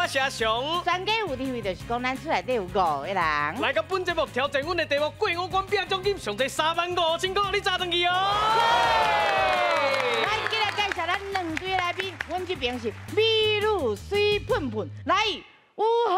是阿雄。专家有智慧，就是讲咱厝内底有五个人。来到本节目挑战阮的题目，过五关拼奖金，上济3万5千块，你早转去哦。来，今日介绍咱两队来宾，阮这边是美女水喷喷，来，有好。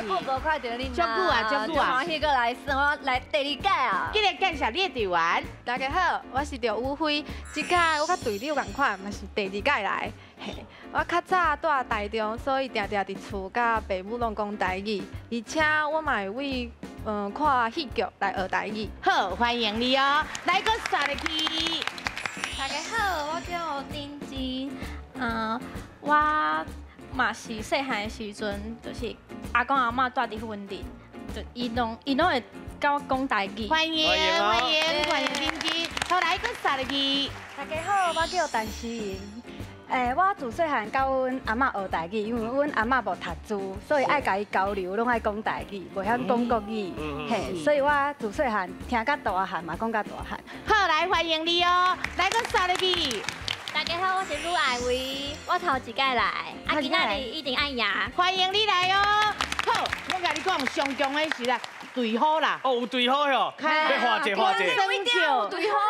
无看到你，足久啊，足久啊！欢喜阁来，算我来第二届啊！今日介绍你的队员。大家好，我是赵宇辉。这届我佮队长仝款，嘛是第二届来。嘿，我较早住台中，所以定定伫厝佮爸母拢讲台语，而且我嘛会为看戏剧来学台语。好，欢迎你哦！来，阁煞入去。大家好，我叫丁芝。我嘛是细汉的时阵，就是阿公阿嬷住伫云林，就伊拢会佮我讲台语。欢迎欢迎欢迎丁芝，好，来，阁煞入去。大家好，我叫陈思莹。我自细汉佮阮阿嬷学台语，因为阮阿嬷无读书，所以爱共伊交流，拢爱讲台语，无晓讲国语。嘿，所以我自细汉听甲大汉嘛，讲甲大汉。好，来欢迎你哦，来阁煞入去。大家好，我是吕爱薇，我头一届来，啊，今仔日一定爱赢，欢迎你来哦。好，我共你讲，上强的是啦，队好啦。哦，有队好哟，要化解化解。队好，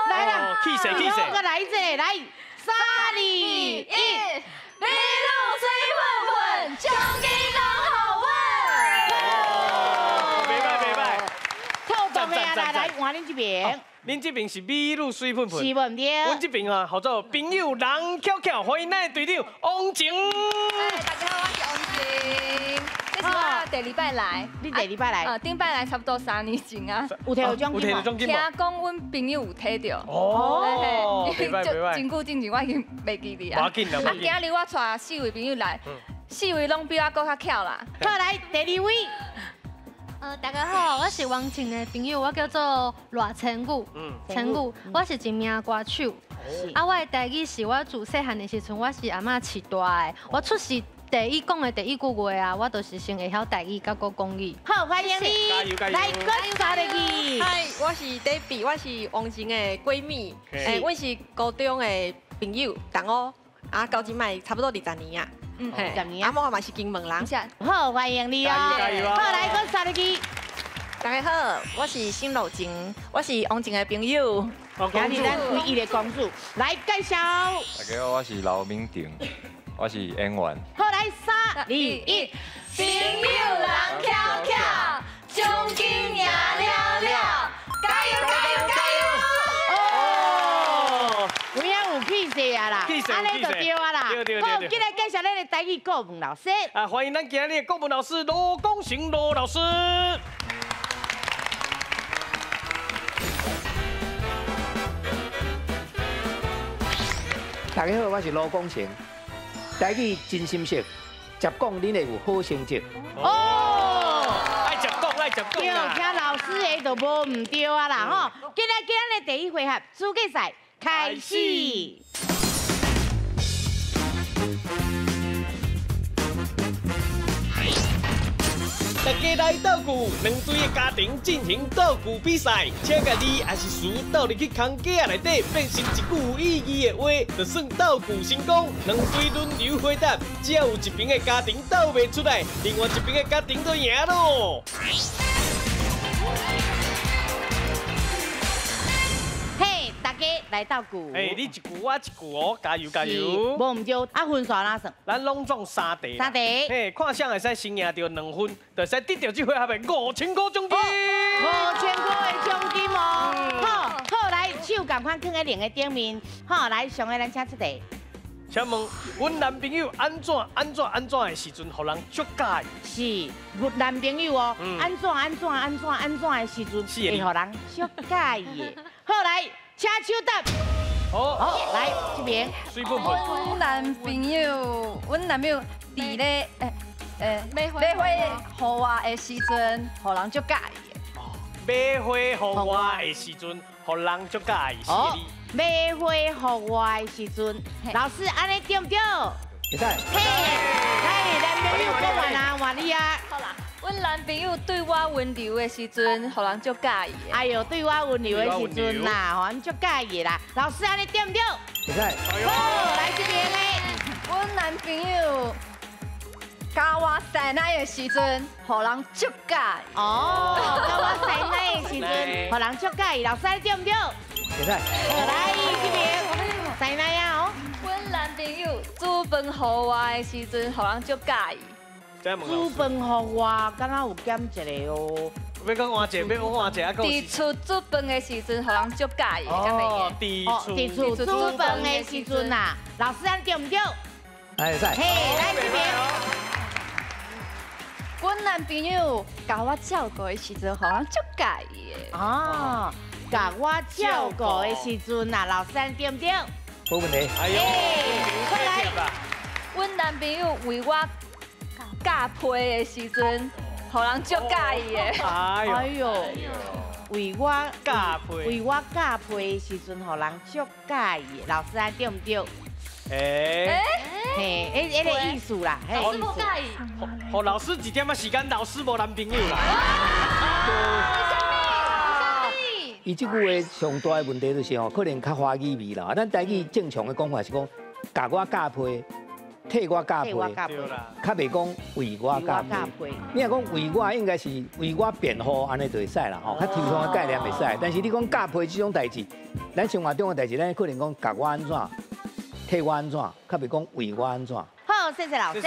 来啦，气势气势。我来一个，来，三二一，美女水喷喷，奖金拢予阮。哦，袂歹袂歹。透动的啊，来来，换恁这边。恁这边是美女水喷喷，是无毋对？阮这边啊，号做朋友人巧巧，欢迎咱的队长王晴。大家好，我是王晴，这是我第二摆来。你第二摆来？顶摆来差不多3年前啊。有摕到奖金无？听讲阮朋友有摕到。哦，袂歹袂歹。真久之前我已经袂记得啊。无要紧啦，啊，今日我带4位朋友来，4位拢比我阁较巧啦。好，来第二位。大家好，我是王晴的朋友，我叫做赖千羽，千羽，我是一名歌手。啊，我的台语是我自细汉的时阵，我是阿嬷饲大的。我出世第一讲的第一句话啊，我就是先会晓台语，佮阁讲语。好，欢迎你，加油加油！来，阁三个字。嗨，我是 Debbie，我是王晴的闺蜜，我是高中的朋友，同学，啊，到这摆差不多20年啊。阿嬷嘛是金门人。好，欢迎你哦。好，来，阁三个字。大家好，我是新路晴，我是王晴的朋友。今日咱唯一的公主来介绍。大家好，我是刘明定，我是演员。好，来，3、2、1，朋友人巧巧，奖金赢了了，加油加油加油！哦，有影有气势啊啦，按呢就对啊啦。好，今日介绍咱的台语国文老师。啊，欢迎咱今日的国文老师罗光成罗老师。大家好，我是罗光成。台语真心说，接讲恁会有好成绩。哦，爱接讲，爱接讲。对，听老师的就无毋对啊啦吼。今日今日的第一回合资格赛开始。大家来斗句，两队的家庭进行斗句比赛，请共字还是词斗入去空格仔内底，变成一句有意义的话，就算斗句成功。两队轮流回答，只要有一边的家庭斗袂出来，另外一边的家庭就赢咯。嘿，大家来斗句。哎，你一句我一句哦，加油加油！无毋对，啊分数哪算？咱拢总3题。3题。嘿，看谁会使先赢著2分，就会使得到这回合的5000块奖金。5000块的奖金哦。好，好来，手仝款囥在铃的顶面。好，来，上个咱请出题。请问，阮男朋友按怎按怎按怎的时阵，予人足佮意？是，男朋友哦，按怎按怎按怎按怎的时阵，会予人足佮意的。好，来，请手答。好，来这边。水喷喷。阮男朋友，阮男朋友伫咧，买花予我的时阵，予人足佮意的。买花予我的时阵，予人足佮意。哦，买花予我的时阵，老师按呢对毋对？会使。嘿，来，男朋友讲完啊，换你啊。好啦，阮男朋友对我温柔的时阵，予人足佮意的。哎呦，对我温柔的时阵啦，予人足佮意的啦。老师，按呢对毋对？会使。好，来这边嘞。阮男朋友共我师奶的时阵，予人足佮意。哦，共我师奶的时阵，予人足佮意。老师对毋对？会使。来这边，师奶啊哦。阮男朋友煮饭予我的时阵，予人足佮意。煮饭予我，敢若有减一个哦。欲閣换一个，欲换一个。伫厝煮饭的时阵，予人足佮意。哦，伫厝煮饭的时阵啊，老师按对毋对？会使。嘿，来这边。阮男朋友共我照顾的时阵，予人足佮意的。哦，共我照顾的时阵啊，老师按对毋对？无问题。哎呦，快来。阮男朋友为我铰被的时阵，予人足佮意的。哎呦，为我铰被，为我铰被的时阵，予人足佮意。老师按对毋对？哎，嘿，彼个意思啦，老师无佮意。予老师一点仔时间，老师无男朋友啦。伊这句话上大的问题就是吼，可能较华语味啦。咱台语正常的讲法是讲，共我铰被，替我铰被，较袂讲为我铰被。你若讲为我，应该是为我辩护，按呢就会使啦吼，较抽象的概念会使。但是你讲铰被这种代志，咱生活中的代志，咱可能讲共我按怎，替我按怎，较袂讲为我按怎。好，谢谢老师。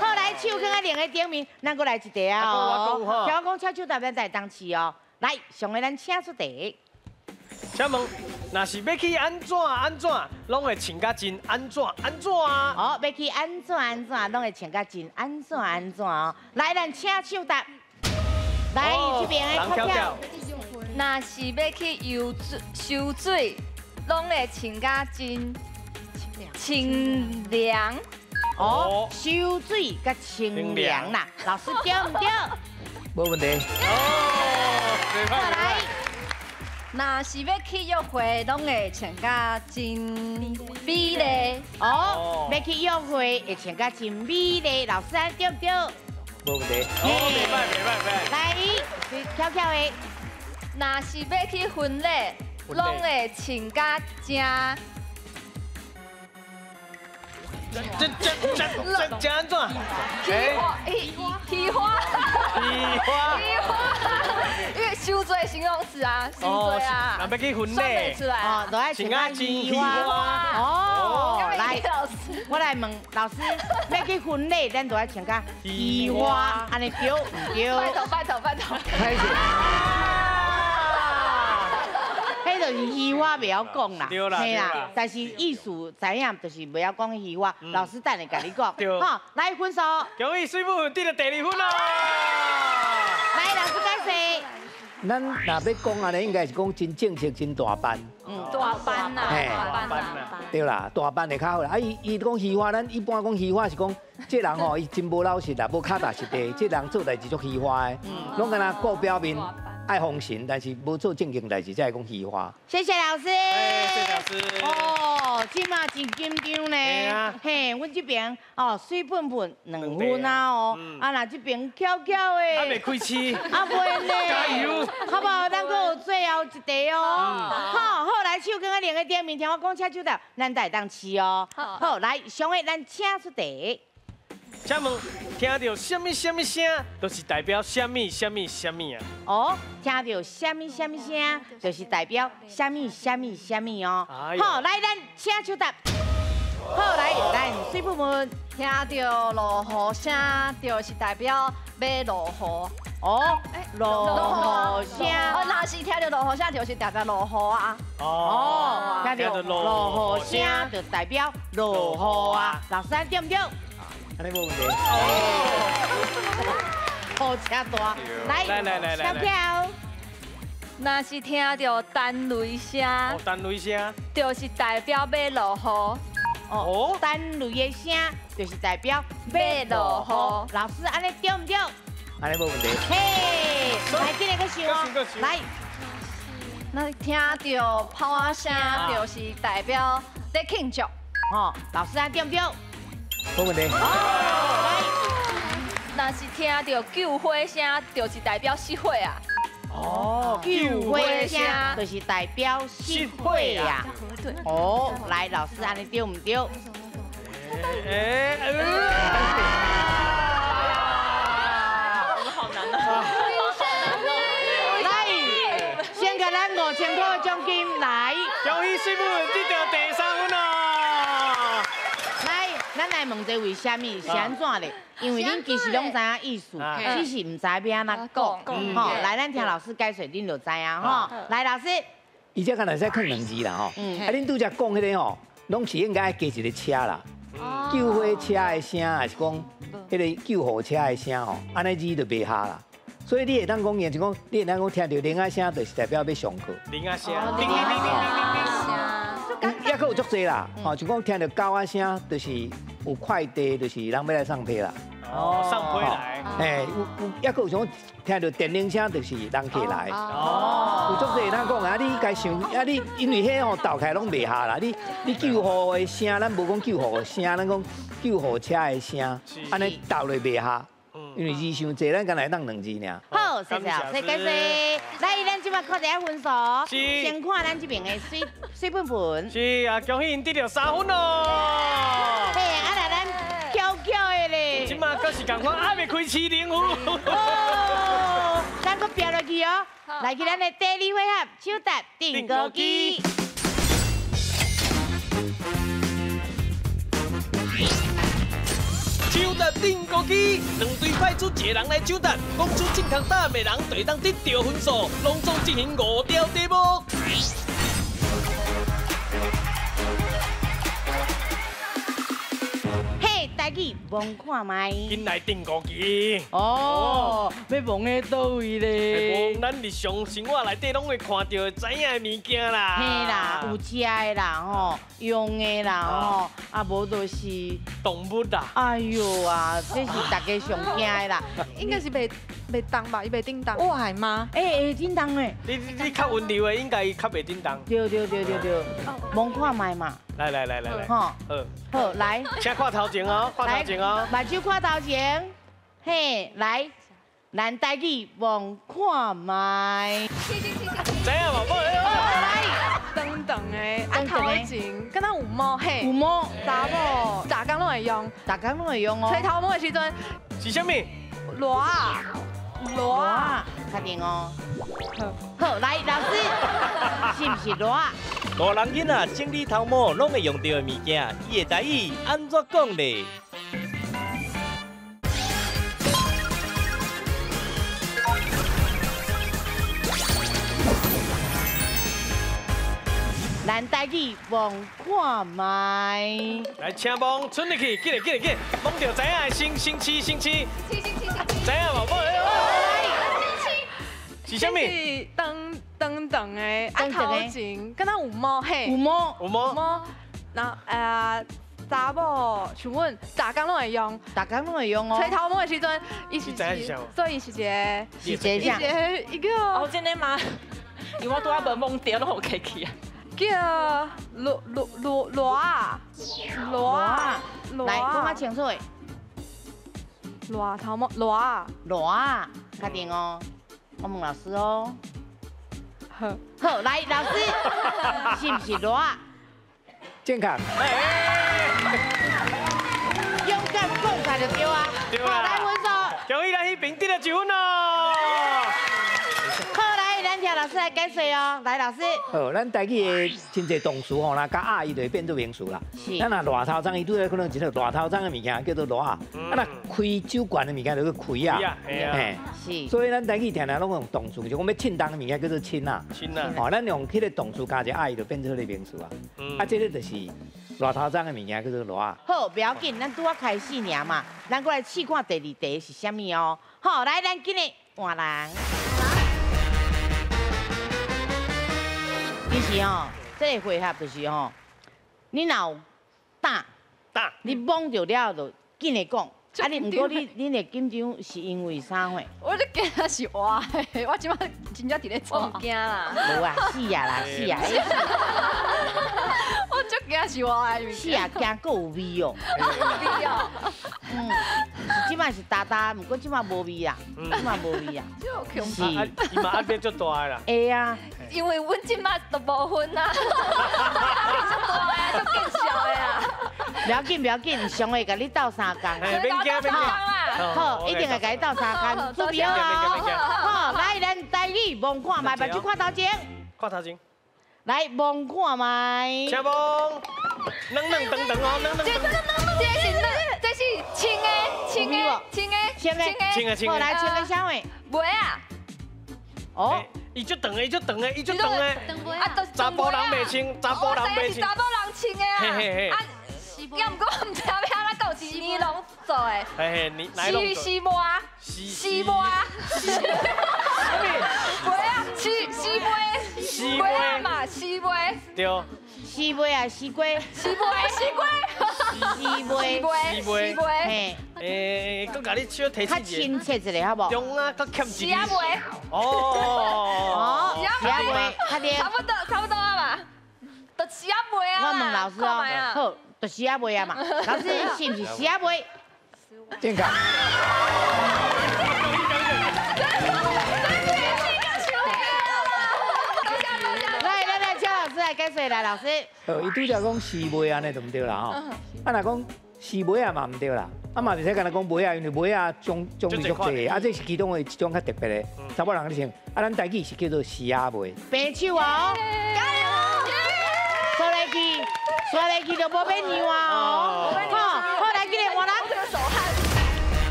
好，来手囥在另个顶面，咱阁来一题啊哦。听我讲，请手答咱再当试哦。来，上个咱请出题。请问，若是欲去按怎按怎，拢会穿甲真按怎按怎啊？哦，欲去按怎按怎，拢会穿甲真按怎按怎哦。来，咱请手答。来，这边的翘翘。若是欲去游水、游水，拢会穿甲真清凉。哦，泅水佮清凉啦，老师对毋对？无问题。哦，来，若是欲去约会，拢会穿甲真美丽。哦，欲去约会会穿甲真美丽，老师对毋对？无问题。哦，袂歹袂歹袂歹。来，翘翘的，若是欲去婚礼，拢会穿甲真。这这这这这按怎？喜花，喜花，喜花，喜花，因为伤济形容词啊，伤济啊。若欲去婚礼，哦，都爱穿甲喜花。哦，来，我来问老师，欲去婚礼，咱都爱穿甲喜花，按呢对毋对？拜托拜托拜托。开始。彼就是虚话，袂晓讲啦，对啦，啦。但是意思知影，就是袂晓讲虚话。老师等下共你讲，好，来分数。恭喜水母得到第二分啦！来，老师解释。咱若欲讲按呢，应该是讲真正式、真大班。大班呐，大班呐。对啦，大班会较好啦。啊，伊伊讲虚话，咱一般讲虚话是讲，这人吼，伊真无老实啦，无脚踏实地，这人做代志足虚华的，拢敢若顾表面。爱奉承，但是无做正经代志，才会讲虚话。谢谢老师。谢谢老师。哦，这马真紧张呢。嘿，阮这边哦，水喷喷2分啊哦，啊若这边翘翘的。啊袂开市。啊袂呢。加油。好不好？咱阁有最后一题哦。好，好，来手囥在另个顶面，听我讲，请手答，咱才会当试哦。好，来，上个咱请出题。请问，听到啥物啥物声，就是代表啥物啥物啥物啊？哦，听到啥物啥物声，就是代表啥物啥物啥物哦。好，来，咱请手答。好，来，咱水部门听到落雨声，就是代表欲落雨。哦，落雨声。哦，若是听到落雨声，就是代表落雨啊。哦，听到落雨声，就代表落雨啊。老师，对毋对？按呢无问题。好车大，来来来来，翘翘。若是听到弹雷声，弹雷声，就是代表欲落雨。哦，弹雷的声就是代表欲落雨。老师，按呢对毋对？按呢无问题。嘿，来，进来阁想哦。来，那听到炮仔声，就是代表咧庆祝。哦，老师按对毋对？无问题。来，若是听到救火声，就是代表熄火啊。哦，救火声就是代表熄火啊。哦，来，老师按呢对毋对？哎，我们好难啊！来，先给咱5000块的奖金来。恭喜水母得到第3分哦！来，咱来问这为啥物？是按怎咧？因为恁其实拢知影意思，只是唔知欲按怎讲。吼，来，咱听老师解说，恁就知影吼。来，老师。伊这敢若使囥两字啦吼。啊，恁拄才讲彼个吼，拢是应该爱加一个车啦。救火车的声，还是讲彼个救护车的声吼，按呢字就袂合啦。所以你会当讲，就讲你会当讲听到铃仔声，就是代表欲上课。铃仔声，铃铃铃铃铃铃。抑阁有足济啦，吼，就讲听到狗仔声，就是有快递，就是人欲来送批啦。哦，送批来。嘿，有抑阁有种听到电铃声，就是人客来。哦。有足济咱讲啊，你该想啊，你因为彼吼斗起来拢袂合啦。你救护的声，咱无讲救护的声，咱讲救护车的声，按呢斗落袂合。因为字伤济，咱干焦会当两字尔。好，谢谢老师解说。来，咱这摆看一下分数。先看咱这边的水水粉粉。是啊，恭喜𪜶得到3分哦。嘿，啊来咱翘翘的咧。这摆阁是仝款，还袂开市灵哦，咱阁拼落去哦。来去咱的第二回合，抢答钉孤枝。抢答钉孤枝，两队派出一个人来抢答，讲出正确答案的人就会当得到分数。拢总进行5条题目。嘿，台语摸看觅。紧来钉孤枝。哦，欲摸佇佗位咧？摸咱日常生活内底拢会看到知影的物件啦。嘿啦，有食的啦吼，用的啦吼，啊无就是动物啦。哎呦啊，这是大家上惊的啦。应该是袂动吧？伊袂叮当。我系吗？欸，会叮当的。你较温柔的，应该较袂叮当。对对对对对，摸看觅嘛。来来来来来，吼，好来，请看头前哦，看头前哦，目睭看头前，嘿，来，咱台语望看觅。知影无？来，长长的，啊头前，敢若有毛嘿，有毛，查某，逐工拢会用，逐工拢会用哦。吹头毛的时阵，是啥物？螺仔，螺仔，确定哦。好，来，老师，是不是螺仔？大人囡仔整理头毛拢会用到的物件，伊的台语按怎讲咧？咱台语摸看觅。来，请摸，出入去，紧来紧来紧，摸到知影的星星星星星，知影无？摸来，是啥物？长长的，啊头前敢若有毛嘿，有毛，有毛，毛，然后查某像阮，逐工拢会用，逐工拢会用哦。吹头毛的时阵，伊是，所以是一个，是一个，一个。哦，真的吗？因为我拄仔无摸著，拢予客气啊。叫螺螺螺螺仔，螺仔，来，讲较清楚的。螺头毛，螺仔，螺仔，确定哦。我问老师哦。好，来，老师，是不是螺仔？正确。勇敢讲出来就对啊。对啦。来分数。恭喜咱彼边得了1分哦。好，来，咱听老师来解说哦。来，老师。好，咱台语的真济动词吼，若加仔伊就会变做名词啦。是。咱若热头鬃，伊拄仔可能一个热头鬃的物件叫做热仔，啊若开酒罐的物件就叫开仔。嘿。是。所以咱台语定定拢用动词，就讲欲凊重的物件叫做凊仔。凊仔。吼，咱用彼个动词加一个仔，伊就变做彼个名词啊。啊，这个就是热头鬃的物件叫做热仔。好，不要紧，咱拄仔开始尔嘛，咱过来试看第二题是啥物哦。好，来，咱今日换人。其实吼，这个回合就是吼，你若有胆，你摸著了就紧来讲。啊，你毋过你会紧张是因为啥货？我就惊是活的，我这摆真正伫咧做。惊啦！无啊，死啊啦，死啊！我足惊是活的。死啊，惊阁有味哦。有味哦。嗯，是这摆是焦焦，毋过这摆无味啦，这摆无味啊。是，伊嘛压力足大的啦。会啊。因为阮这摆都无分啊，压力足大的，足见笑的啊。不要紧，不要紧，上会共你斗相共。免惊，免惊。好，一定会共你斗相共，准备好啊！好，来，咱台语摸看觅，目睭看头前。看头前。来摸看觅。请摸。软软长长哦，软软。这是软，这是穿的，穿的，穿的，穿的，穿的，穿的。好，来穿的啥货？袜啊。哦。伊足长的，伊足长的，伊足长的。啊，查埔人袂穿，查埔人袂穿。查埔人穿的啊。嘿嘿嘿。啊，也毋过毋知影欲按怎讲，是尼龙做的。嘿嘿，尼龙。丝袜。丝袜。袜啊，丝丝袜。丝袜嘛，丝袜。对。丝袜啊，丝瓜。丝袜，丝瓜。丝袜，丝袜，丝袜。嘿。欸，阁共你小提较亲切一下，好无？中啊，阁欠一丝袜。哦哦哦。丝袜，较对。差不多，差不多啊嘛。就丝袜啊。我问老师哦，好，就丝袜啊嘛。老师是毋是丝袜？正确。来，解释来，老师。伊拄才讲丝袜按呢就毋对啦吼。啊，若讲丝袜仔嘛毋对啦。啊嘛袂使干焦讲袜仔，因为袜仔种种类足济，啊这是其中的一种较特别的，查某人咧穿。啊，咱台语是叫做丝仔袜。平手啊！加油！刷来去，刷来去就无免让啊哦。好，好来，紧来换人。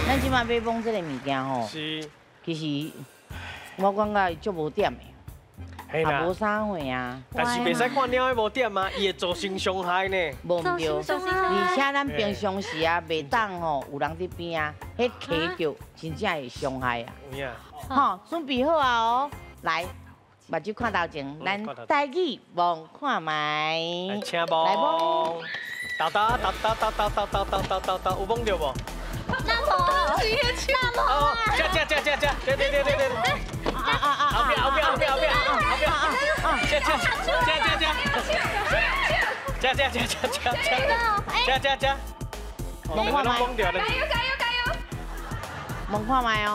咱这摆欲摸这个物件吼，是，其实我感觉伊足无点的。也无啥货啊，但是袂使看猫的无点啊，伊会造成伤害呢。无毋对，而且咱平常时啊，袂当吼有人伫边啊，彼磕著真正会伤害啊。有影。吼，准备好啊哦，来，目睭看头前，咱台语摸看觅。请摸。来摸。豆豆豆豆豆豆豆豆豆豆豆，有摸著无？那无。那无啊。这这这这这，对对对对对。啊啊啊！后壁后壁后壁后壁后壁，这这这这这，这这这这这这这这，摸看觅，加油加油加油！摸看觅哦。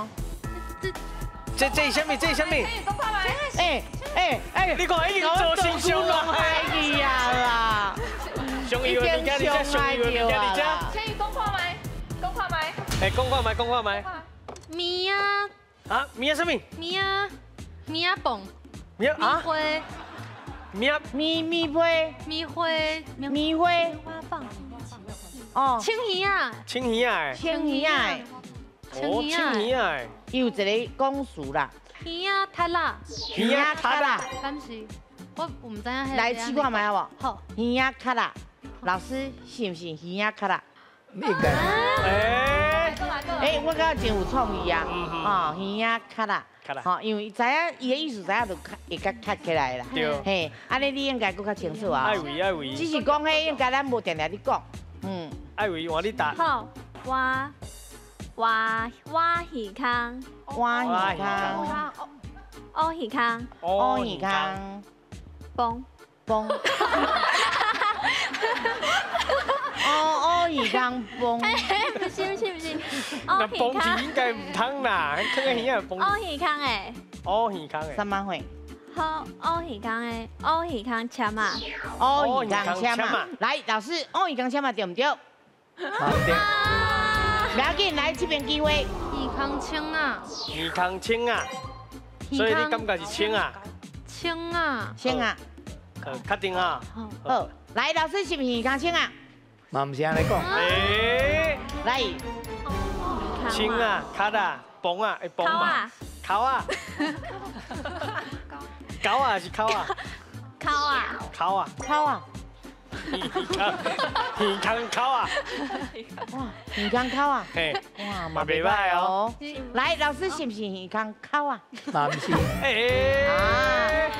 这这是啥物？这是啥物？哎哎哎！你看已经造成伤害去啊啦！上油的物件，你这上油的物件，你这。请伊讲看觅，讲看觅。哎，讲看觅，讲看觅。物啊！啊，物啊啥物？物啊，物啊蹦。物啊？花。物啊？米米花。米花。米花。花棒。哦。青鱼啊。青鱼啊。青鱼啊。哦，青鱼啊。伊有一个讲词啦。鱼仔塔啦。鱼仔塔啦。敢是？我毋知影。来试看觅好无？好。鱼仔卡啦，老师是毋是鱼仔卡啦？应该。哎。哎，我感觉真有创意啊！哦，耳仔卡啦，吼，因为知影伊的意思，知影就较会较卡起来啦。对。嘿，按呢你应该阁较清楚啊。爱为爱为。只是讲彼应该咱无定定咧讲，嗯。爱为换你答。好，我我我耳空。我耳空。我耳空。我耳空。崩崩。哦哦，耳空崩。不是不是不是，那崩字应该毋通啦，囥个耳仔崩。乌耳空的。乌耳空的。什么货？好，乌耳空的，乌耳空签啊。乌耳空签啊。来，老师，乌耳空签啊，对毋对？对。不要紧，来这边机会。耳空青啊。耳空青啊。所以你感觉是青啊？青啊。青啊。确定啊。好，来，老师是毋是耳空青啊？嘛毋是按呢讲。欸，来，青啊，卡啊，崩啊，会崩嘛？口啊，狗啊还是口啊？口啊，口啊，口啊，耳空口啊，哇，耳空口啊，嘿，哇，嘛袂歹哦。来，老师是毋是耳空口啊？嘛毋是。欸，啊，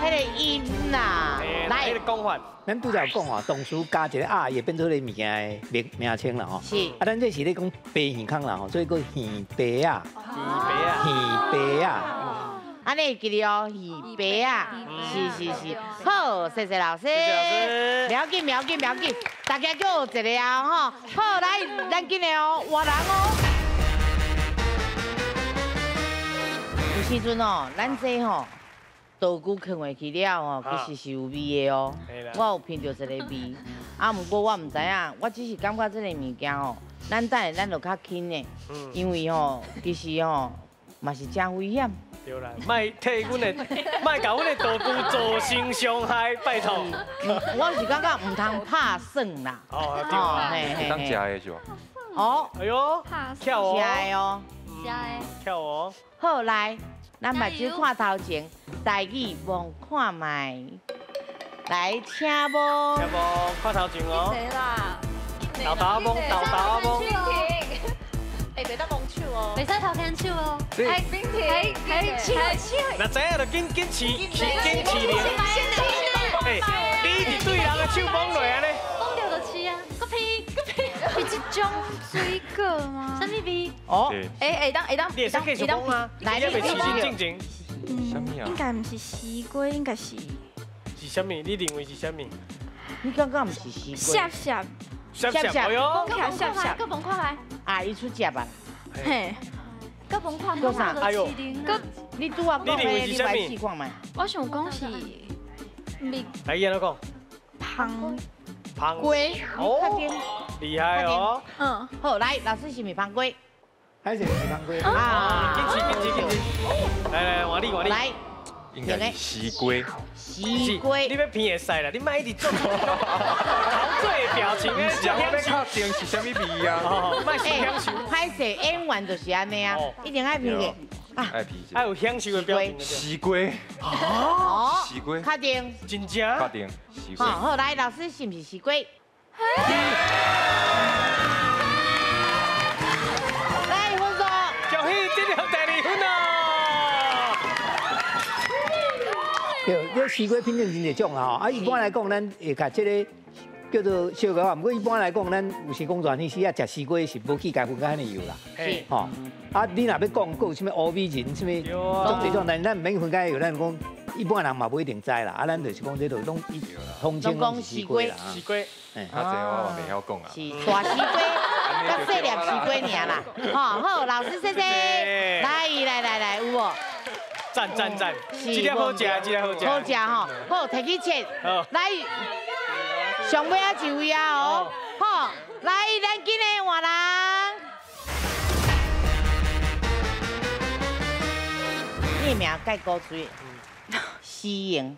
彼个音啦，来，彼个讲法。咱拄才有讲哦，动词加一个啊，会变做个物件的名名称啦吼。是。啊，咱这是咧讲白耳空啦吼，所以叫耳白啊。耳白啊。耳白啊。按呢会记得哦，耳白啊，是是是。好，谢谢老师。不要紧，不要紧，不要紧，大家阁有一个啊吼。好，来，咱紧来哦，换人哦。有时阵哦，咱这吼道具囥下去了吼，其实是有味的哦。我有闻著一个味，啊，毋过我毋知影，我只是感觉这个物件吼，咱等下咱就较轻的，因为吼，其实吼嘛是真危险。对啦，莫替阮的，莫共阮的道具造成伤害，拜托。我是感觉毋通拍算啦。哦，对啊，当食的是吧？哦，哎呦，巧哦，食的哦，食的，巧哦。好，来，咱目睭看头前，台语望看觅，来，请摸。请摸，看头前哦。啦。豆豆摸，豆豆摸。哎，袂当摸手哦，袂使头牵手哦。哎，冰婷，哎，手手。若知影就紧紧饲，紧饲咧。哎，你一直对人的手摸落按呢？摸著就是啊，阁鼻阁鼻，是这种水果吗？啥物味？哦，哎，会当会当，你会使继续摸啊？来，你袂饲进前。啥物啊？应该毋是西瓜，应该是。是啥物？你认为是啥物？你感觉毋是西瓜？涩涩。涩涩，哎呦！涩涩，阁摸看觅。啊，伊出食吧。嘿。阁摸看阁啥？哎呦！阁，你拄仔讲的，你来试看觅。我想讲是蜜。来，伊按怎讲？芳。芳瓜。哦，厉害哦。嗯。好，来，老师是毋是芳瓜？还是毋是芳瓜？啊，紧饲，紧饲，紧饲。来来，换你，换你。来。应该是西瓜。西瓜。你欲闻会使啦，你莫一直做陶醉的表情。毋是啊，我欲确定是啥物味啊。莫享受。歹势，演员就是按呢啊，一定爱闻者。爱闻爱有享受的表情。西瓜。哦。西瓜。确定。真正。确定。西瓜。好，来，老师是毋是西瓜？来，分数。恭喜得到第二分哦。对，这西瓜品种真济种啊！啊，一般来讲，咱会共这个叫做烧鹅啊。毋过一般来讲，咱有时讲热天时啊，食西瓜是无去共分较遐尔油啦。是。吼，啊，你若欲讲，阁有啥物乌米仁，啥物，足济种，但咱毋免分解油，咱讲一般人嘛无一定知啦。啊，咱就是讲这就拢通称拢是西瓜啦。西瓜。啊，这我嘛袂晓讲啊。是大西瓜，佮细粒西瓜尔啦。吼，好，老师谢谢。来来来来，有无？赞赞赞！这粒好食，这粒好食。好食吼，好，提去切。来，上尾仔一位啊哦，好，来，咱紧来换人。你的名盖古锥，诗颖，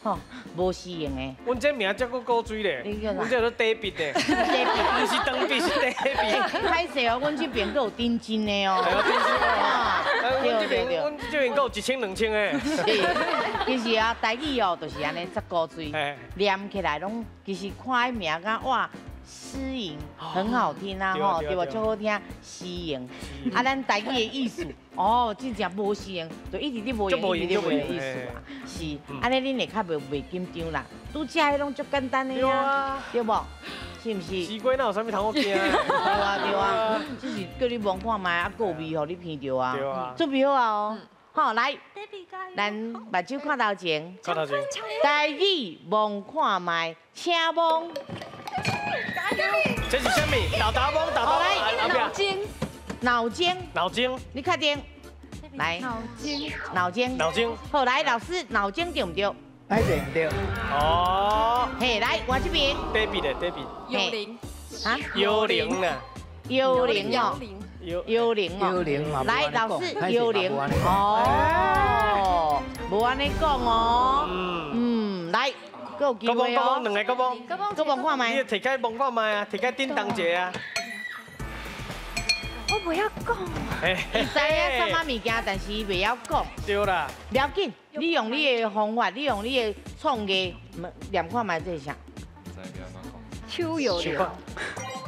吼，无诗颖的。阮这名才阁古锥咧，阮这叫做短笔的，短笔，毋是长笔，是短笔。歹势哦，阮这边阁有顶真的哦。对对对，阮这边阁有1000、2000的。是，其实啊，台语哦，就是按呢，足古锥，念起来拢其实看彼名敢哇，诗颖很好听啊，吼，对无？足好听，诗颖。啊，咱台语的意思，哦，真正无诗颖，就一直咧无闲，一直咧无闲的意思啊。是，按呢恁会较袂紧张啦。拄则彼拢足简单的啊，对无？是毋是？西瓜哪有啥物通好惊？对啊对啊，只是叫你摸看觅，啊，阁有味予你闻著啊。对啊。准备好啊哦。好，来，咱目睭看头前。看头前。台语摸看觅，请摸。这是啥物？豆豆摸，豆豆。来，脑筋。脑筋。脑筋。你确定？来。脑筋。脑筋。脑筋。好，来，老师，脑筋对毋对？哎，对毋对？哦。嘿，来，我这边。短笔的，短笔。幽灵。啊？幽灵啊。幽灵哦。幽灵哦。幽灵嘛。来，老师，幽灵。哦。无按呢讲哦。嗯。来。阁有机会哦。两个阁摸。阁摸看觅。你提开摸看觅啊，提开叮当一下啊。我袂晓讲。伊知影啥物物件，但是伊袂晓讲。对啦。不要紧，你用你的方法，你用你的创意，念看觅这是啥？手摇铃。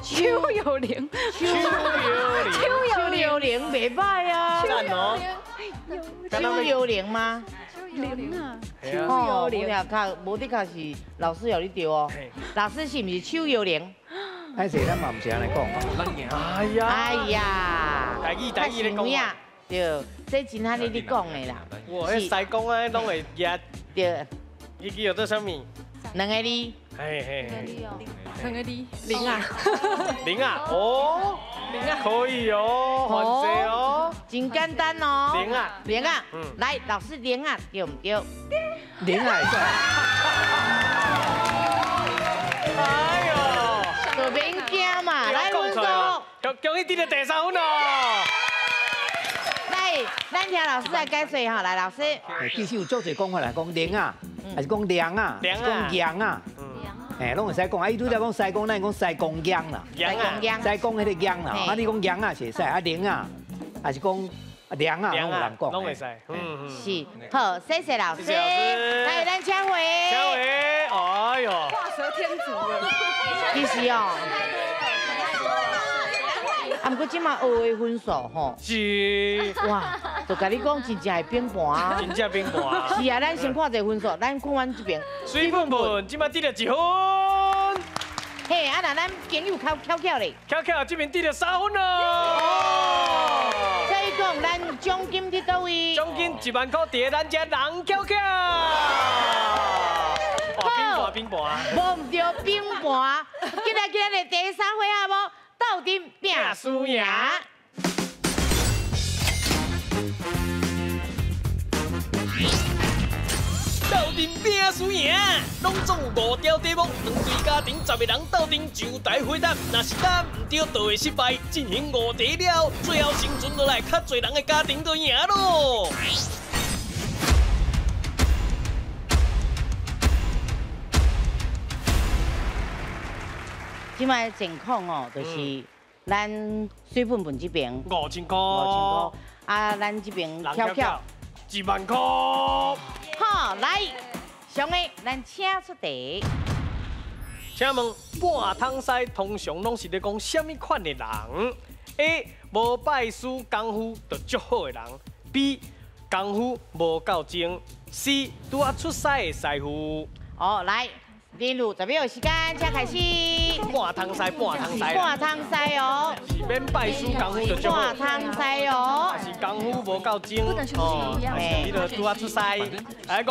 手摇铃。手摇铃。手摇铃袂歹啊。赞哦。手摇铃吗？铃啊。哦，无的确，无的确是老师予你对哦。老师是毋是手摇铃？歹势，咱嘛毋是按呢讲。哎呀，哎呀，台语台语咧讲。对，这真罕你咧讲的啦。哇，彼师公啊，拢会举。对。彼支叫做啥物？两个字。嘿嘿。两个字。零啊。零啊，哦。零啊。可以哦，反正哦。真简单哦。铃啊，铃啊，来，老师铃啊，对唔对？铃啊，哎呦，就免惊嘛，来，分数，恭喜得到第三分哦。来，咱听老师来解说哈，来，老师。其实有足济讲法来讲铃啊，还是讲凉啊，还是讲羊啊。哎，拢会使讲啊！伊拄则讲西公，咱讲西公羊啦，西公彼个羊啦，啊，你讲羊啊是会使，啊铃啊，还是讲凉啊，拢有人讲，拢会使，是，好，谢谢老师，来，咱请回，请回，哎呦，画蛇添足了，其实哦，啊，毋过这马学的分数吼，是，哇，就共你讲，真正会变盘啊，真正变盘。是啊，咱先看这分数，咱看阮这边。水粉粉，这马得了1分。嘿，啊，那咱朋友较巧巧咧，巧巧这边得了3分咯。所以讲，咱奖金伫佗位？奖金1万块伫咱这人巧巧。哇，变盘，无毋对，变盘。今日今日第三回合无？斗阵拼输赢。斗阵拼输赢，拢总有5条题目，两队家庭10个人斗阵上台回答，若是答毋对，就会失败。进行5题了，最后生存落来较济人的家庭就赢咯。这摆情况哦，就是咱水粉粉这边5000块，5000块，啊，咱这边巧巧1万块。好，来，上个咱请出题。请问半桶师通常拢是咧讲啥物款的人？A. 无拜师功夫就足好的人。B. 功夫无够精。C. 拄仔出师的师傅。哦，来。进入10秒时间，请开始。半桶师，半桶师。半桶师哦。是免拜师功夫就足好。半桶师哦。是功夫无够精哦，还是你就拄仔出师。来，5、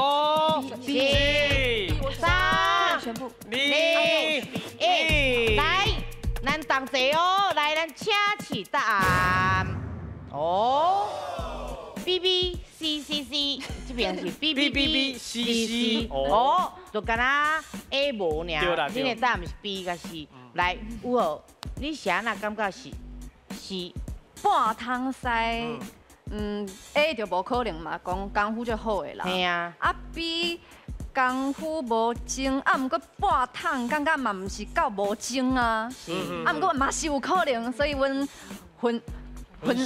4、3、2、1，来，咱同齐哦，来，咱请起答案。哦，B B C C C，这边是 B B B C C，哦，就敢若 A 无尔，恁的答案是 B 佮 C。来，有好，你是按怎感觉是 C？半桶师，A 就无可能嘛，讲功夫足好的啦。嘿啊。啊 B 功夫无精，啊毋过半桶感觉嘛毋是够无精啊。啊毋过嘛是有可能，所以阮分。分线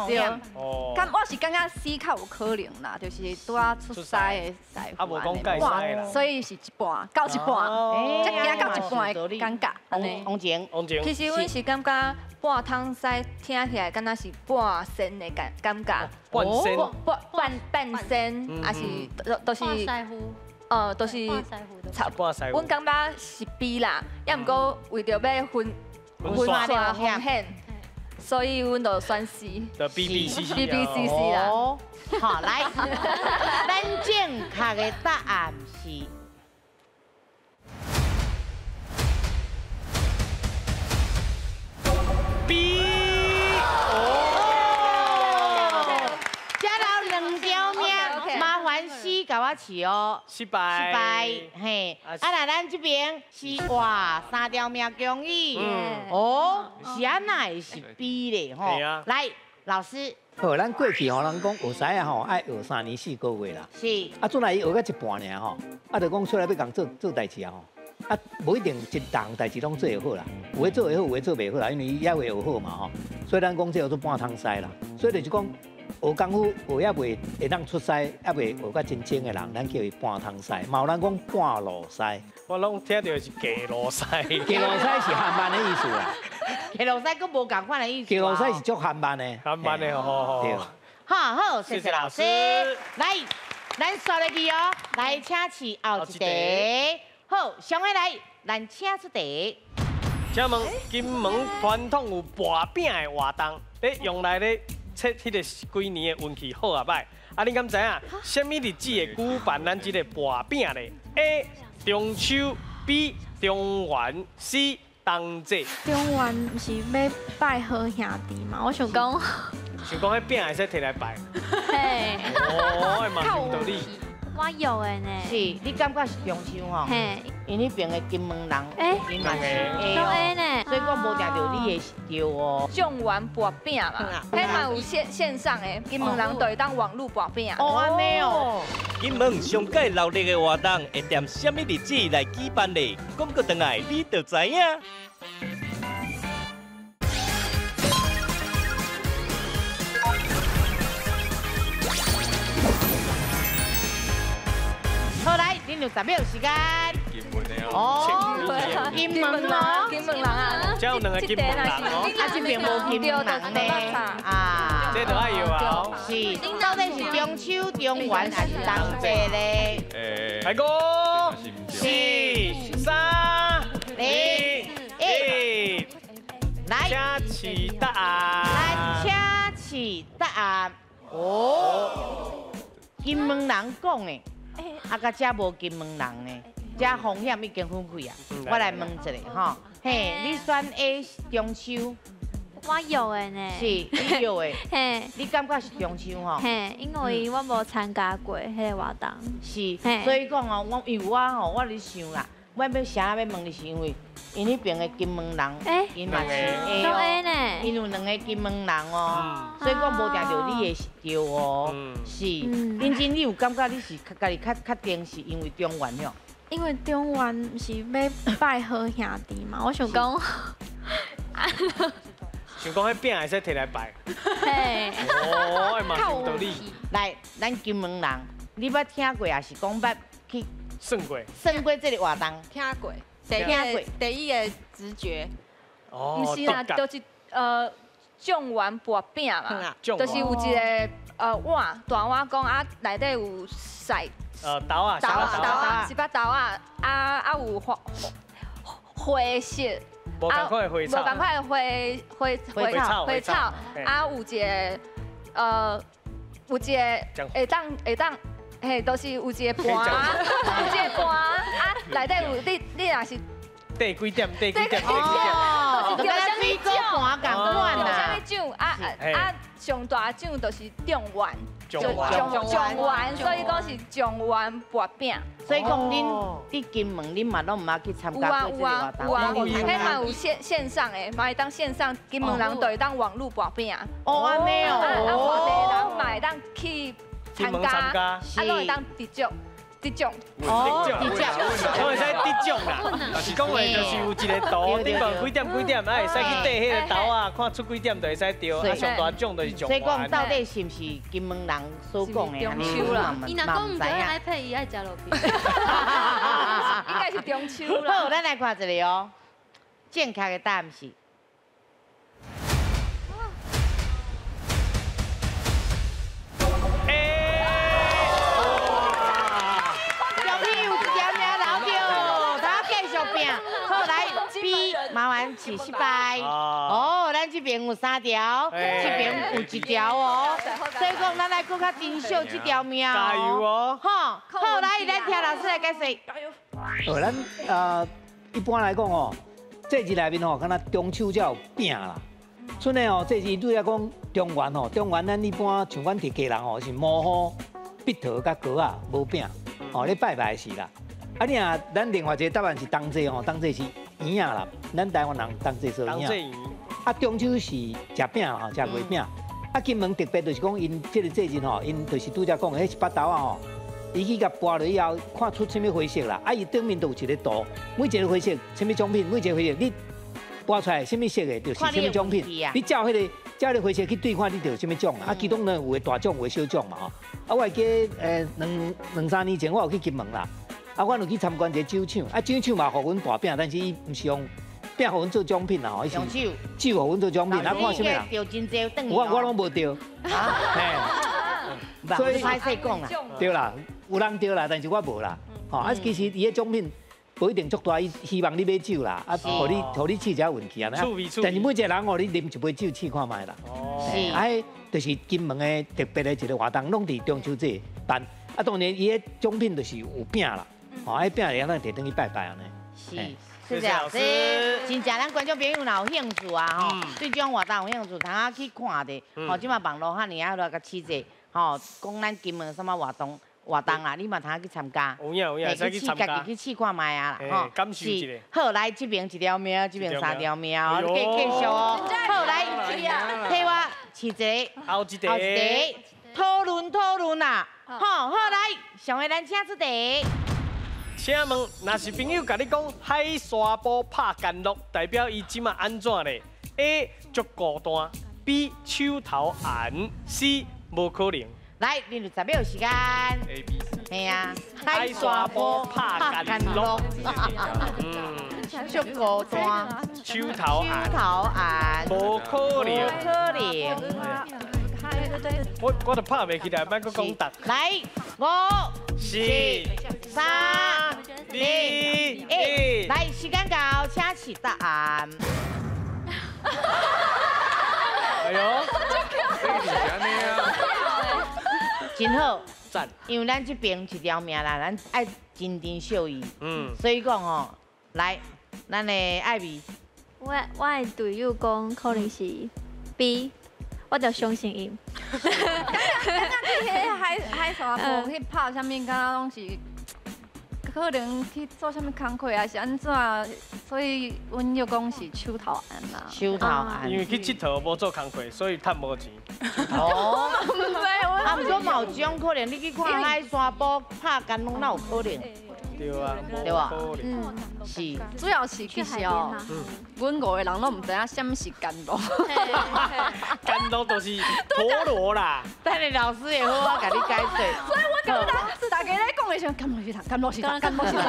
对，咁我是感觉 C 较有可能啦，就是拄仔出师的师傅，啊无讲盖师啦，所以是一半到一半，才行到一半的感觉。王静，王静，其实阮是感觉半桶师听起来敢若是半仙的感觉，半仙，半仙，还是都是，都是差不多。阮感觉是 B 啦，也毋过为著欲分线风险。所以阮就选 C，就 B B C C B B C C 啦。好，来，咱正确的答案是 B。哦，加留2条命，麻烦 C 共我试哦。失败。失败，嘿。啊，那咱这边是哇，3条命恭喜。哦，是按怎会是 B 咧？吼。来，老师。好，咱过去吼，人讲学师仔吼，爱学3年4个月啦。是。啊，阵来伊学到一半尔吼，啊，就讲出来欲共做做代志啊吼，啊，无一定一项代志拢做会好啦，有的做会好，有的做袂好啦，因为伊犹未学好嘛吼。所以咱讲这叫做半桶师啦。所以就是讲，学功夫学犹未会当出师，犹未学甲真精的人，咱叫伊半桶师。嘛有人讲半路师。我拢听著是假路师。假路师是含慢的意思啦。假路师阁无仝款的意思。假路师是足含慢的。含慢的吼。对。好好，谢谢老师。来，咱刷落去哦。来，请试后一题。好，上个来，咱请出题。请问金门传统有跋饼的活动，咧用来咧测彼个几年的运气好啊歹？啊，恁敢知影？啥物日子会举办咱这个跋饼咧？A. 中秋 B. 中元 C. 冬至。中元毋是欲拜好兄弟嘛？我想讲，想讲彼饼会使提来拜。嘿。哦，嘛有道理。我有的呢。是，你感觉是中秋吼？嘿。因彼边的金门人，伊嘛是都会呢。所以讲无定著你的是对哦。状元薄饼嘛，彼嘛有线上的，金门人就会当网路薄饼。哦，按呢哦。金门上盖热闹的活动会踮啥物日子来举办呢？广告转来你就知影。好来，恁有10秒时间。金门的哦，金门哦，金门人啊，这有两个金门人哦，啊这边无金门人呢，啊，这就爱有啊。是，到底是中秋、中元还是冬节咧？来五、四、3、2、1，来，请试答案。来，请试答案。哦，金门人讲的。啊，佮遮无金门人呢，遮风险已经分开啊。我来问一下吼，嘿，你选 A 中秋？我有的呢。是，你有的。嘿，你感觉是中秋吼？嘿，因为我无参加过彼个活动。是，所以讲哦，我因为我吼，我咧想啦，我欲啥欲问你，是因为𪜶彼边的金门人，𪜶嘛是 A 哦，𪜶有两个金门人哦，所以讲无定著你的是对哦，是。认真，你有感觉你是家己较确定是因为中元哟？因为中元毋是欲拜好兄弟嘛，我想讲，想讲彼饼会使提来拜。嘿。哦，嘛有道理。来，咱金门人，你捌听过，也是讲捌去算过？算过这个活动？听过。第一个直觉。哦。毋是啦，就是状元薄饼嘛，就是有一个碗，大碗讲啊，内底有晒。豆啊，豆啊，是把豆啊，啊有花花色，无仝款的花草，无仝款的花草，啊有一个有一个会当，嘿，都是有一个盘，有一个盘啊，内底有你若是。缀几点？缀几点？哦，就啥物奖？共款啦。啥物奖？啊啊，上大奖就是状元，状元，所以讲是状元薄饼。所以讲，恁伫金门，恁嘛拢毋捌去参加过这个活动。有啊有啊，彼嘛有线上的，嘛会当线上，金门人就会当网路薄饼。哦，按呢哦。啊，外地人嘛会当去参加，啊，拢会当得奖。得奖哦，得奖，拢会使得奖啦。是讲话就是有一个图，顶悬几点几点，啊会使去缀彼个豆仔，看出几点就会使得。啊，上大奖就是状元。所以讲到底是毋是金门人所讲的？中秋啦，伊若讲毋对，爱配伊爱食落去。应该是中秋啦。好，咱来看一下哦，正确的答案是。麻烦是失败哦，咱这边有3条，这边有1条哦，所以讲咱来阁较珍惜这条命哦。加油哦！好，好，来，咱听老师来解释。加油！哦，咱一般来讲哦，节日内面吼，敢若中秋才有饼啦。剩的哦，节日拄则讲中元吼，中元咱一般像阮客家人吼是五虎、蜜桃佮果仔无饼，哦，咧拜拜是啦。啊，你若咱另外一个答案是冬至吼，冬至是圆仔啦，咱台湾人冬至做圆仔。啊，中秋是食饼吼，食月饼。啊，金门特别就是讲，𪜶这个节日吼，𪜶就是拄则讲的，彼是腹豆仔吼，伊去共跋落以后，看出啥物花色啦。啊，伊顶面都有一个图，每一个花色啥物奖品，每一个花色你跋出来啥物色的，就是啥物奖品。你照彼个花色去对看，你就有啥物奖啊。其中呢有的大奖，有的小奖嘛吼。啊，我会记两三年前我有去金门啦。啊，阮有去参观一个酒厂，啊，酒厂嘛，予阮薄饼，但是伊毋是用饼予阮做奖品啦，吼，伊是酒予阮做奖品，啊，看啥物人？著真济，我拢无著，嘿，所以歹势讲啦，对啦，有人著啦，但是我无啦，吼，啊，其实伊个奖品无一定足大，伊希望你买酒啦，啊，予你试一下运气啊，但是每一个人哦，你啉一杯酒试看觅啦，是，啊，就是金门的特别的一个活动，拢伫中秋节办，啊，当然伊个奖品就是有饼啦。哦，彼饼会当咱提转去拜拜按呢。是，谢谢老师。真正咱观众朋友若有兴趣啊，吼，对这种活动有兴趣，通啊去看者。吼，这马网路遐尔啊，来共试者，吼，讲咱金门啥物活动活动啦，你嘛通去参加。有影有影，会使去参加。家己去试看觅啊啦，吼。感受一下。好，来这边一条命，这边三条命哦，继继续哦。好，来，替我试一个，后一题，后一题，讨论讨论啦。好，好来，上个咱请出题。请问，若是朋友共你讲海沙埔拍干乐，代表伊这马按怎咧？A 足孤单，B 手头红，C 无可能。来，你有10秒时间。 A B C。嘿啊，海沙埔拍干乐。足孤单，手头红，手头红，无可能，无可能。我都拍袂起来，莫阁讲答。来，5、4、 3、2、1，来，时间到，请示答案。哎呦，真好，赞。因为咱这边一条命啦，咱爱真珍惜伊。所以讲吼，来，咱的艾美，我的队友讲可能是 B。我就相信伊。刚刚去彼海沙埔去拍啥物，敢若拢是可能去做啥物工课，还是按怎？所以阮就讲是手头红啦。手头红。因为去𨑨迌无做工课，所以趁无钱。哦。啊，毋过嘛有这种可能，你去看海沙埔拍干拢哪有可能？对啊，对吧？是，主要是其实哦，阮五个人拢毋知影啥物是甘露。甘露就是陀螺啦。等下老师会好好共你解说。所以我感觉大家咧讲的时阵，甘露是啥？甘露是啥？甘露是啥？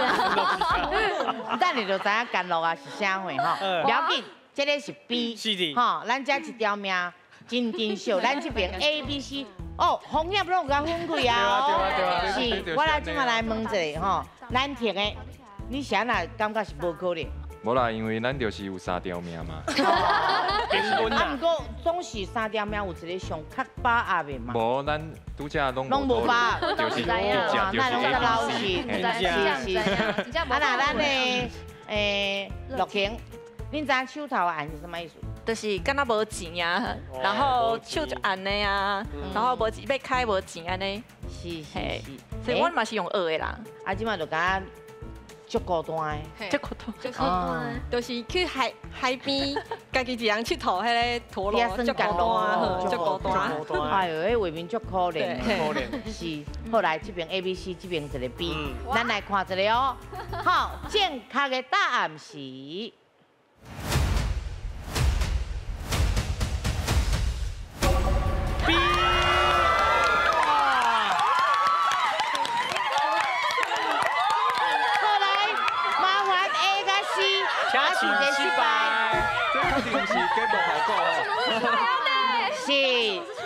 等下就知影甘露啊是啥货吼。不要紧，这个是 B。是的。吼，咱这一条命真珍惜，咱这边 A、B、C。哦，风险拢有共分开啊！是，我来这马来问一下吼，咱摕的，你是按怎感觉是无可能？无啦，因为咱就是有三条命嘛。啊，毋过总是三条命有一个上较把握的嘛。无，咱拄则拢拢无把握，就是一只就是 A、B、C。是是。啊，那咱的乐晴，恁知影手头红是啥物意思？就是敢若无钱啊，然后手就按的啊，然后无钱欲开无钱按呢。是是是，所以我嘛是用学的啦。啊，这马就感觉足孤单的，足孤单，足孤单，就是去海边，家己一人𨑨迌彼个陀螺，足孤单，足孤单。哎呦，彼画面足可怜，可怜。是，后来这边 A、B、C，这边一个 B，咱来看一下哦。好，正确的答案是。B。好来，麻烦 A 佮 C，请失败。这确定是节目效果哦。是，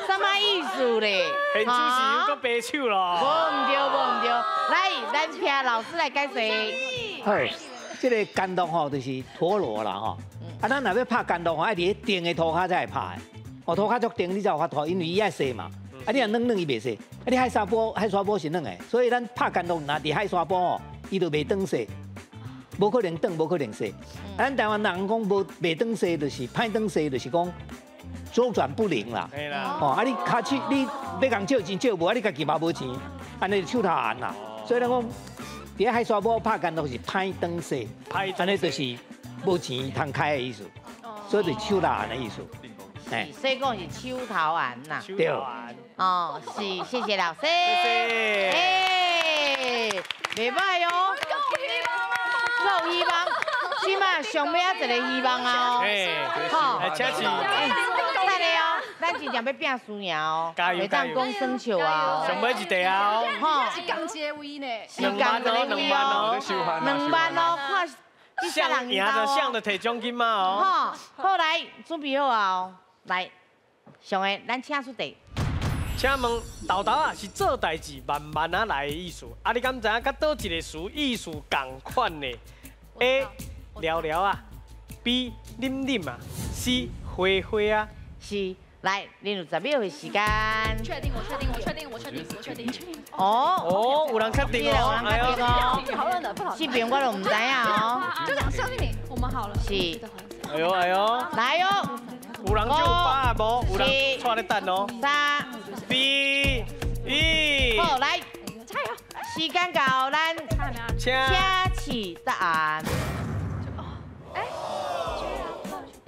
什么意思咧？现场是有阁白手咯。无毋对，无毋对。来，咱听老师来解释。好，这个甘露吼就是陀螺啦吼。啊，咱若欲拍甘露吼，爱伫咧定的涂跤才会拍的。哦，涂跤足定，你才有法度，因为伊爱踅嘛。啊，你若软软伊袂踅。啊，你海沙埔，海沙埔是软的，所以咱拍甘露若伫海沙埔吼，伊就袂转踅，无可能转，无可能踅。咱台湾人讲无袂转踅，就是歹转踅，就是讲周转不灵啦。哦，啊，你跤手你欲共借钱借无，啊，你家己嘛无钱，按呢手头红啦。所以咱讲，伫海沙埔拍甘露是歹转踅，按呢就是无钱通开的意思，所以就是手头红的意思。所以讲是手头红啦。对。哦，是，谢谢老师。谢谢。哎，袂歹哦。够希望，起码上尾仔一个希望啊！好，请起。等下哦，咱真正欲拼输赢哦，袂当讲耍笑啊。上尾一题啊！吼，是仝一个位呢。是仝一个位哦。2万哦，看。像赢就像就提奖金嘛哦。好，好来，准备好啊哦。来，上个咱请出题。请问豆豆啊是做代志慢慢仔来的意思，啊你敢知影佮佗一个词意思仝款的？A 聊聊啊，B 啉啉啊，C 花花啊。是，来，你有10秒的时间。确定，我确定，我确定，我确定，我确定，确定。哦哦，有人确定哦，有人确定哦。讨论的，这边我都唔知影哦。就长相信你，我们好了。是。哎呦哎呦，来哦。有人就八无，有人带咧等哦。3、2、1。好，来。加油！时间到，咱请起答案。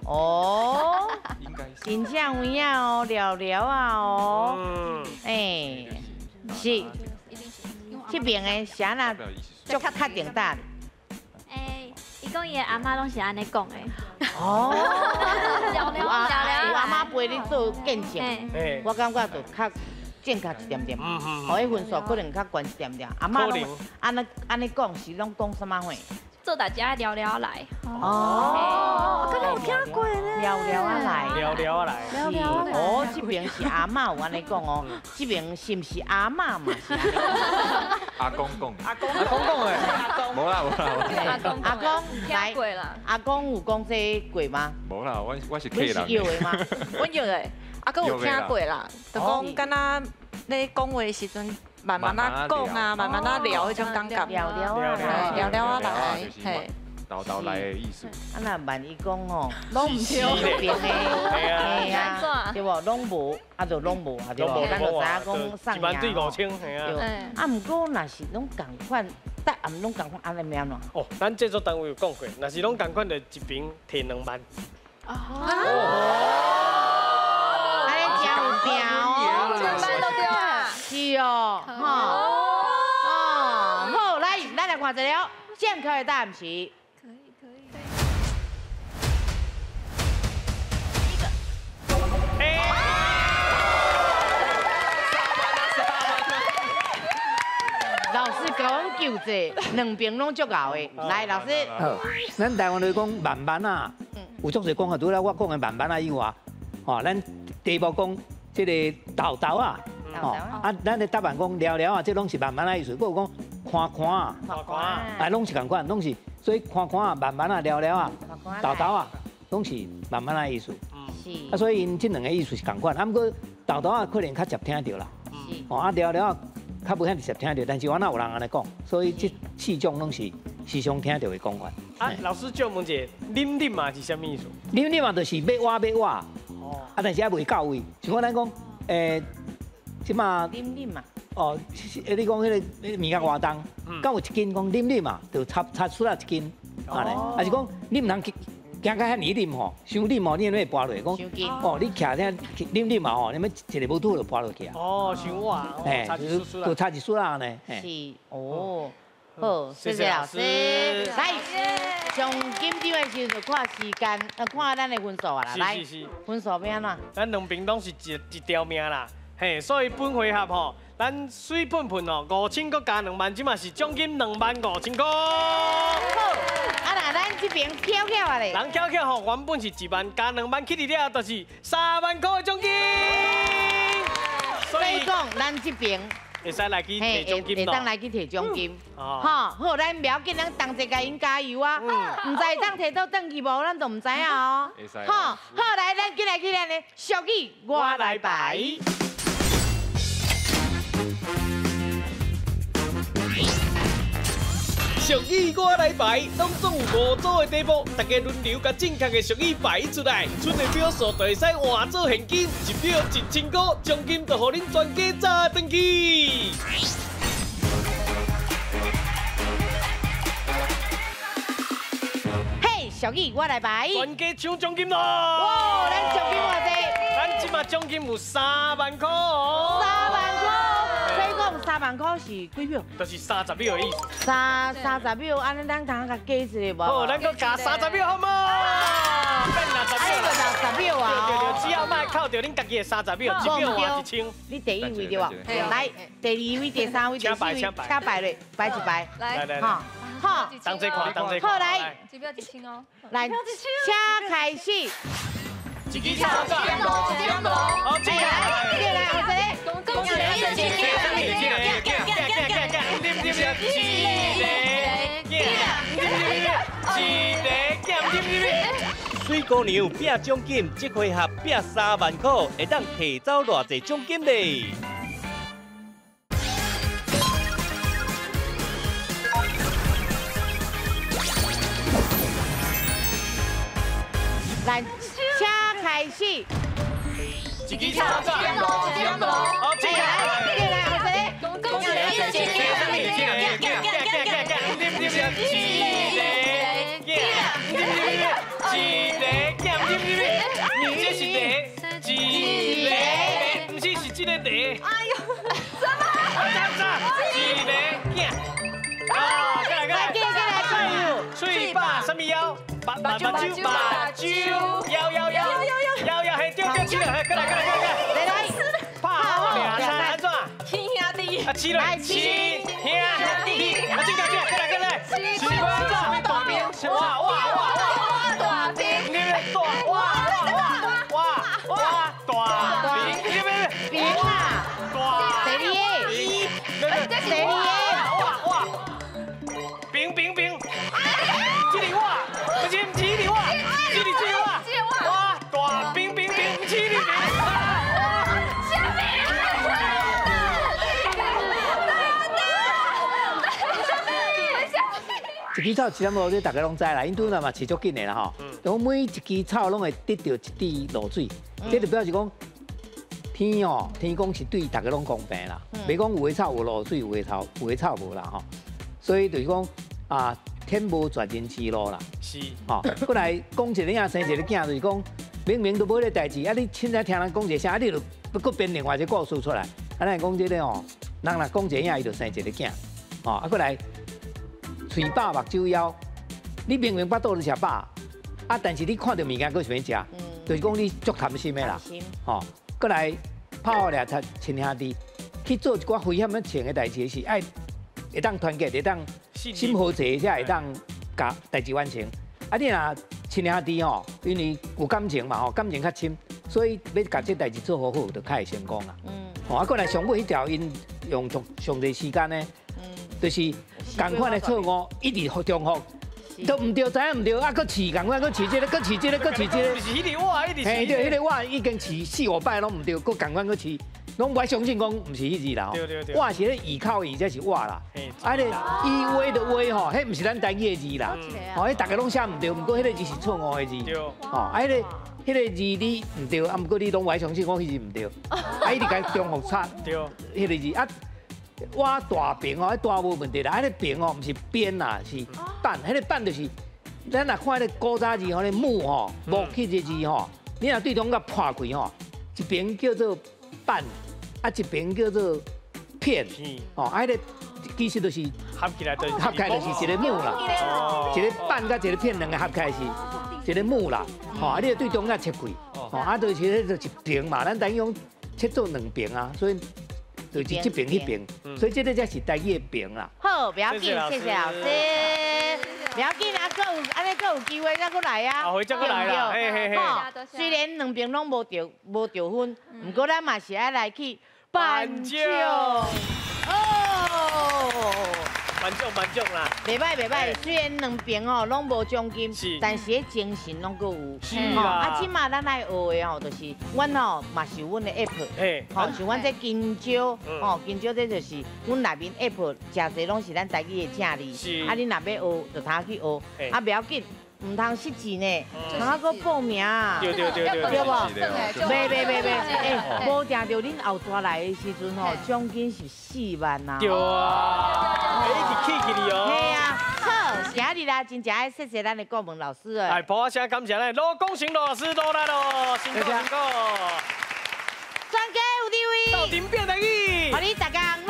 哦，真正有影哦，聊聊啊哦，哎，是，这边的是按怎足确定答案？哎，伊讲伊的阿嬷拢是按呢讲的。哦，有阿嬷陪你做见证，我感觉就较正确一点点，哦，彼分数可能较悬一点点。阿嬷拢按呢按呢讲是拢讲啥物话？做代志爱聊聊来。哦，刚刚有听过呢。聊聊啊来，聊聊啊来，聊聊啊来。哦，这边是阿嬷有按呢讲哦，这边是毋是阿嬷嘛是？阿公讲。阿公阿公讲的。无啦无啦。阿公阿公来。阿公有讲这过吗？无啦，我是客人。你是约的吗？我约的，阿公有听过啦，就讲敢若咧讲话的时阵。慢慢仔讲啊，慢慢仔聊，彼种感觉。聊聊啊，聊聊啊来，嘿，叨叨来的意思。啊，若万一讲吼，拢毋对，边的，嘿啊，对无？拢无，啊，就拢无啊，对无？咱就知影讲送1万对5000，嘿啊。啊，毋过若是拢仝款，答案拢仝款，按呢欲按怎？哦，咱制作单位有讲过，若是拢仝款，就一边提2万。哦。按呢真有拼哦，2万都对啊。是哦，吼，哦，好，来，咱来看一下，正确的答案是。可以可以。一个。老师共阮救济，两边拢足𠢕的。来，老师。好，咱台湾来讲慢慢啊，有足济讲法，除了我讲的慢慢啊以外，吼，咱题目讲这个豆豆啊。哦，啊，咱的答案讲聊聊啊，这拢是慢慢仔意思。阁有讲看看啊，啊，拢是仝款，拢是，所以看看啊，慢慢啊，聊聊啊，豆豆啊，拢是慢慢仔意思。是。啊，所以𪜶这两个意思是仝款，啊，毋过豆豆啊可能较捷听著啦。是。哦，啊，聊聊啊，较无遐直接听著，但是我哪有人按呢讲，所以这四种拢是时常听著的讲法。啊，老师借问一下，啉啉嘛是啥物意思？啉啉嘛就是欲挖欲挖。哦。啊，但是犹未到位，像讲咱讲，这马啉啉嘛，哦，你讲彼个物件活动，敢有一斤讲啉啉嘛，就插插出来一斤，按呢，还是讲你毋通行到遐尔啉吼，伤啉吼，你会跋落，讲哦，你徛遐啉啉嘛吼，你欲一个无拄就跋落去啊。哦，伤碗，嘿，就插一束仔呢。是，哦，好，谢谢老师。来，上紧张的时阵就看时间，看咱的分数啊啦。来，分数欲按怎？咱两边拢是一条命啦。嘿，所以本回合吼，咱水喷喷哦，5000阁加2万，这嘛是奖金25000块。好，啊那咱这边翘翘啊咧，人翘翘吼，原本是1万加2万起伫了，就是3万块的奖金。所以讲，咱这边会使来去提奖金咯，会当来去提奖金。吼，好，咱不要紧，咱同齐共𪜶加油啊！毋知会当提到转去无，咱就毋知影哦。好，好来，咱紧来去咱的俗语，我来排。俗语我来排，拢总有5组的题目，大家轮流共正确的俗语排出来，剩的票数就会使换做现金，一票1000块，奖金就予恁全家炸转去。嘿，俗语我来排，全家抢奖金咯！哇，咱奖金偌济？咱这马奖金有3万块哦。3万块。3万块是几秒？就是30秒的意思。30秒，按呢咱通共加一下无？好，咱阁加30秒好无？变60秒。60秒啊！对对对，只要莫扣著恁家己的30秒，一秒换1000。你第一位对无？来，第二位、第三位、第四位，请排咧，排一排。来来来，好，好。当这看，当这看。好来，一秒1000哦。来，请开始。一支三十，1.5，好，进来，进来，后一个，恭喜一个，水姑娘拼奖金，这回合拼3万块，会当提走偌济奖金咧？来，请开始。一支草，一点露，一点露。好，进来，进来，后一个。一个，一个，一个，这是茶，一个，不是是这个茶。哎呦，什么？一个囝。啊，过来过来，过来，喙饱什么腰？目目睭目睭，腰腰腰腰腰，嘿，对对对，嘿，过来过来过来，来来，拍好俩三安怎？亲兄弟，啊，起来，亲兄弟，啊，进来进来，过来过来，是关怎？大兵，哇哇哇哇，大兵，你们大哇哇哇哇大兵，你们兵啊，大第二个，第二个，哇哇，兵兵兵，这里哇，不是不是这里哇，这里这里哇，哇大兵兵兵，这里兵。一支草一点露水，大家拢知啦。𪜶拄仔嘛饲足紧的啦吼。讲每一支草拢会得著一滴露水，这就表示讲天哦，天公是对大家拢公平啦。袂讲有的草有露水，有的草有的草无啦吼。所以就是讲啊，天无绝人之路啦。是。吼，过来讲一个囝生一个囝，就是讲明明都无彼个代志，啊你凊彩听人讲一个啥，啊你就阁编另外一个故事出来。啊，咱讲这个吼，人若讲一个囝，伊就生一个囝。吼，啊过来。喙饱目睭枵，你明明腹肚子食饱，啊，但是你看到物件阁想欲食，就是讲你足贪心的啦，吼。阁来拍好掠贼亲兄弟，去做一寡危险的情的代志是爱会当团结，会当心和齐，才会当共代志完成。啊，你若亲兄弟吼，因为有感情嘛吼，感情较深，所以欲共这代志做好好，就较会成功啦。吼，啊，阁来上尾彼条，𪜶用上上济时间呢。就是仝款的错误，一直重复，都毋对，知影毋对，啊，阁试仝款，阁试这个，阁试这个，阁试这个。就是彼个我，一直试。嘿，对，彼个我已经试四五摆拢毋对，阁仝款阁试，拢无爱相信讲毋是彼字啦。对对对。我是咧依靠伊，才是我啦。啊，彼个以威的威吼，彼毋是咱台语的字啦。吼，彼逐个拢写毋对，毋过彼个字是错误的字。对。吼，啊，彼个字你毋对，啊，毋过你拢无爱相信讲彼字毋对，啊，一直共重复插。对。彼个字啊。我大平哦，彼大无问题啦。彼个平哦，毋是边啦，是板。彼个板就是，咱若看彼个古早字吼，彼木吼，木彼个字吼，你若对中间破开吼，一边叫做板，啊一边叫做片，吼，啊彼个其实就是合起来，合起来就是一个木啦，一个板佮一个片两个合起来是一个木啦，吼，啊你对中间切开，吼，啊就是彼就一边嘛，咱等于讲切做两边啊，所以。就是这边彼边，所以这个才是台语的边啦。好，不要紧，谢谢老师。不要紧啊，阁有按呢，阁有机会再阁来啊。下回再阁来啦。嘿嘿嘿。虽然两边拢无得无得分，毋过咱嘛是爱来去颁奖。哦。颁奖颁奖啦！袂歹袂歹，虽然两边哦拢无奖金，但是彼精神拢阁有。是啊。啊，这马咱爱学的吼，就是阮吼嘛是有阮的 app，吼像阮这金蕉，吼金蕉这就是阮内面 app 诚济拢是咱台语的正字。是。啊，恁若欲学，就通去学。啊，袂要紧。毋通失志呢，通啊阁报名啊，对对对对，对无？袂袂袂袂，欸，无定著恁后逝来的时阵吼，奖金是4万啊。对啊，一直起起哩哦。嘿啊，好，今日啦，真正爱谢谢咱的顾问老师哎，抱声感谢咱罗光成老师落来咯，辛苦辛苦。专家有地位，斗阵变台语，予你逐工。